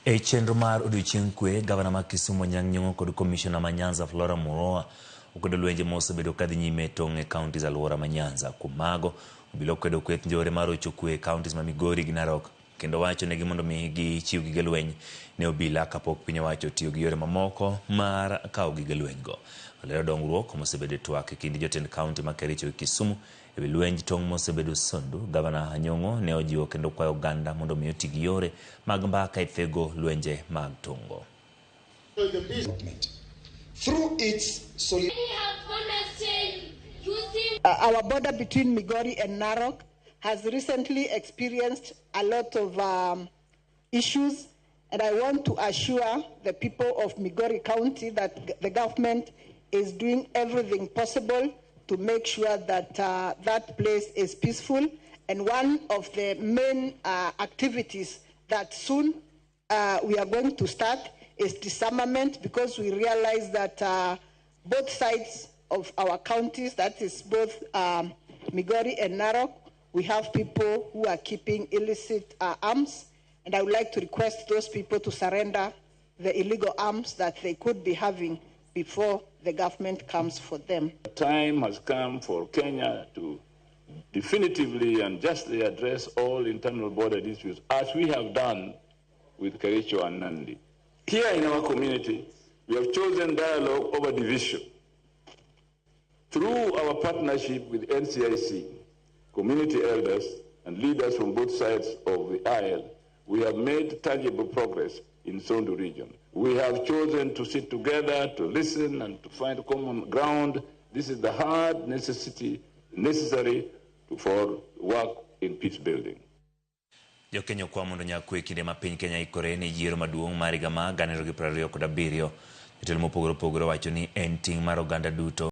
E chenro mar odiochieng' kwe, gavana ma Kisumu Anyang' Nyong'o kod komishona ma Nyanza Flora Muroa okwedo lwenje mosebedo kadhi nyime e tong' e counties alwora ma Nyanza. Kuom mago, obila okwedo kweth njore mar rocho kwe e counties ma Migori gi Narok kendo wacho negi mondo mi gichiw gige lweny ne obila kapok piny owacho otiyo gi yore mamoko mar kawo gige lweny go. Olero dongruok mosebedo e twak e kind jotend county ma Kericho gi Kisumu E wi lwenj tong' mosebedo Sondu, Gavana Anyong'o ne ojiwo kendo kwayo oganda mondo omi oti gi yore mag mbaka e thego lwenje mag tong'go. Through its solid Our border between Migori and Narok has recently experienced a lot of issues, and I want to assure the people of Migori County that the government is doing everything possible to make sure that that place is peaceful. And one of the main activities that soon we are going to start is disarmament, because we realize that both sides of our counties, that is both Migori and Narok, we have people who are keeping illicit arms, and I would like to request those people to surrender the illegal arms that they could be having before the government comes for them. Time has come for Kenya to definitively and justly address all internal border disputes, as we have done with Kericho and Nandi. Here in our community, we have chosen dialogue over division. Through our partnership with NCIC, community elders, and leaders from both sides of the aisle, we have made tangible progress in Sondu region. We have chosen to sit together, to listen, and to find common ground. This is the hard necessity necessary for work in peace building. Jokenya okwa mondo onyak kwe e kinde ma piny Kenya ikore ne yiero maduong' mar higa mar 2027. Jotelo mopogore opogore owacho ni en ting' mar oganda duto.